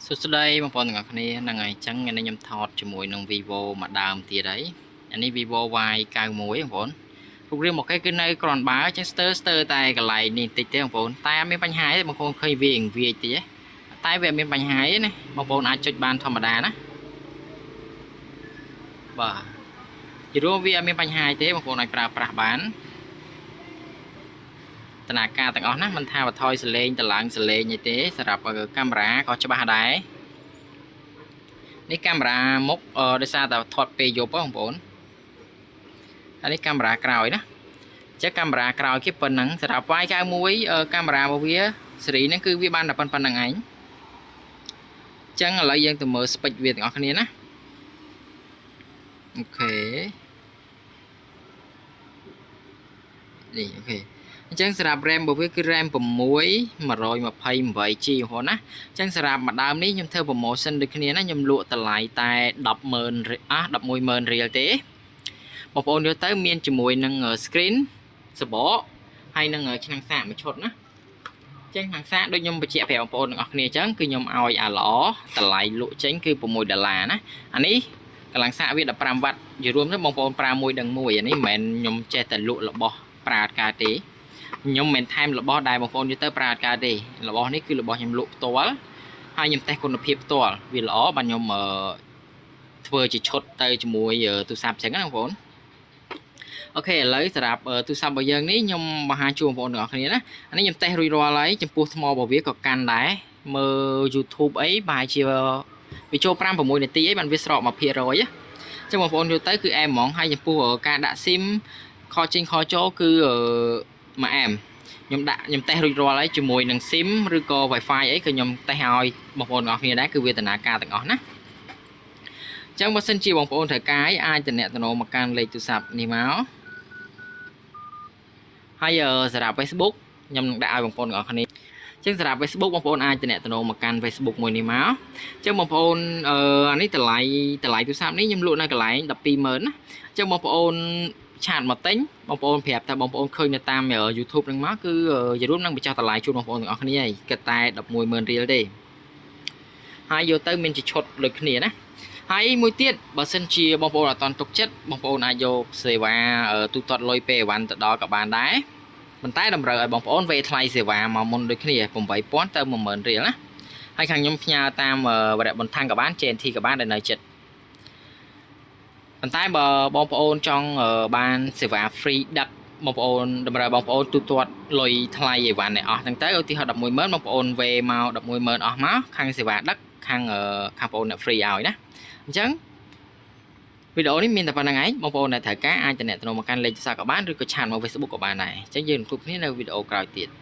សួស្តីបងប្អូនទាំងអស់គ្នាហ្នឹងហើយអញ្ចឹងថ្ងៃនេះខ្ញុំថតជាមួយនឹង Vivo មួយដើមទៀតហើយអានេះ Vivo Y91 បងប្អូនរូបរាងមកគេគឺនៅគ្រាន់បើអញ្ចឹងស្ទើរស្ទើរតែកន្លែងនេះបន្តិចទេបងប្អូនតែអត់មានបញ្ហាទេបងប្អូនឃើញវាងវាយតិចទេតែវាអត់មានបញ្ហាទេណាបងប្អូនអាចចុចបានធម្មតាណាបាទជារួមវាអត់មានបញ្ហាទេបងប្អូនអាចប្រើប្រាស់បានតនាការទាំងអស់ណាមិនថាបន្ថយសលេងតឡើងសលេងអីទេសម្រាប់កាមេរ៉ាក៏ច្បាស់ដែរនេះកាមេរ៉ាមុខដោយសារតែថតពេលយប់ហ៎បងប្អូនអានេះកាមេរ៉ាក្រោយណាចឹងកាមេរ៉ាក្រោយគេប៉ុណ្ណឹងសម្រាប់ Y91 កាមេរ៉ារបស់វាស៊េរីហ្នឹងគឺវាបានតែប៉ុណ្្នឹងឯងចឹងឥឡូវយើងទៅមើល spec វាទាំងអស់គ្នាណាOK នេះ OK អញ្ចឹងសម្រាប់ RAM របស់វាគឺ RAM 6 128 G បងប្អូនណាអញ្ចឹងសម្រាប់មួយដើមនេះខ្ញុំធ្វើ promotion ដូចគ្នាណាខ្ញុំលក់តម្លៃតែ100,000អស់110,000រៀលទេបងប្អូនយកទៅមានជាមួយនឹង screen សបកហើយនឹងឆ្នាំងសាកមួយឈុតណាចឹងឆ្នាំងសាកដូចខ្ញុំបញ្ជាក់ប្រាប់បងប្អូនទាំងអស់គ្នាអញ្ចឹងគឺខ្ញុំឲ្យអាល្អតម្លៃលក់ចេញគឺ6ដុល្លារណាអានេះកម្លាំងសាកវា15វ៉ាត់និយាយរួមទៅបងប្អូនប្រើមួយដឹងមួយអានេះមិនមែនខ្ញុំចេះតែលក់របស់ប្រើអត់កើតទេខ្ញុំមិនមែនថែមរបស់ដែលបងប្អូនយកទៅប្រើអត់កើតទេរបស់នេះគឺរបស់ខ្ញុំលក់ផ្ទាល់ហើយខ្ញុំតេស្តគុណភាពផ្ទាល់វាល្អបាទខ្ញុំធ្វើជាឈុតទៅជាមួយទូរស័ព្ទអញ្ចឹងណាបងប្អូន OK ឥឡូវសម្រាប់ទូរស័ព្ទរបស់យើងនេះខ្ញុំបង្ហាញជូនបងប្អូនទាំងអស់គ្នាណាអានេះខ្ញុំតេស្តរួចរាល់ហើយចំពោះថ្មរបស់វាក៏កាន់ដែរមើល YouTube អីប្រហែលជាវាចូល5 6នាទីអីបានវាស្រក1%ណាចឹងបងប្អូនយកទៅគឺអែមហ្មងហើយចំពោះការដាក់ SIM ខចេញខចូលគឺមួយអែមខ្ញុំដាក់ខ្ញុំតេស្តរួចរាល់ហើយជាមួយនឹង SIM ឬក៏ Wi-Fi អីក៏ខ្ញុំតេស្តឲ្យបងប្អូនទាំងអស់គ្នាដែរគឺវេទនាការទាំងអស់ណាចឹងបើសិនជាបងប្អូនត្រូវការអាចតំណតំណងមកកាន់លេខទូរស័ព្ទនេះមកហើយសម្រាប់ Facebook ខ្ញុំនឹងដាក់ឲ្យបងប្អូនទាំងអស់គ្នាចឹងសម្រាប់ Facebook បងប្អូនអាចតំណតំណងមកកាន់ Facebook មួយនេះមកចឹងបងប្អូនអឺអានេះតម្លៃតម្លៃទូរស័ព្ទនេះខ្ញុំលក់នៅកន្លែង120,000ណាចឹងបងប្អូន chat មកទិញបងប្អូនប្រាប់ថាបងប្អូនឃើញនៅតាម YouTube ហ្នឹងមកគឺយរួមនឹងបញ្ចុះតម្លៃជូនបងប្អូនទាំងអស់គ្នាហើយគិតតែ110,000រៀលទេហើយយកទៅមានជាឈុតដូចគ្នាណាហើយមួយទៀតបើសិនជាបងប្អូនអត់តន់ទុកចិត្តបងប្អូនអាចយកសេវាទូទាត់លុយពេលអីវ៉ាន់ទៅដល់ក៏បានដែរប៉ុន្តែតម្រូវឲ្យបងប្អូនវេថ្លៃសេវាមកមុនដូចគ្នា8000ទៅ10000រៀលណាហើយខាងខ្ញុំផ្ញើតាមវរៈបន្ថងក៏បាន JNT ក៏បានដែលនៅចិត្តប៉ុន្តែបើបងប្អូនចង់បានសេវា free ដឹកបងប្អូនតម្រូវបងប្អូនទូទាត់លុយថ្លៃអីវ៉ាន់ឲ្យអស់ហ្នឹងទៅឧទាហរណ៍110,000បងប្អូនវេមក110,000អស់មកខាងសេវាដឹកខាងខាងបងប្អូនអ្នក free ឲ្យណាអញ្ចឹងវីដេអូនេះមានតែប៉ុណ្្នឹងឯងបងប្អូនដែលត្រូវការអាចតំណតំណមកកាន់លេខទូរស័ព្ទក៏បានឬក៏ chat មក Facebook ក៏បានដែរអញ្ចឹងយើងនឹងជួបគ្នានៅវីដេអូក្រោយទៀត។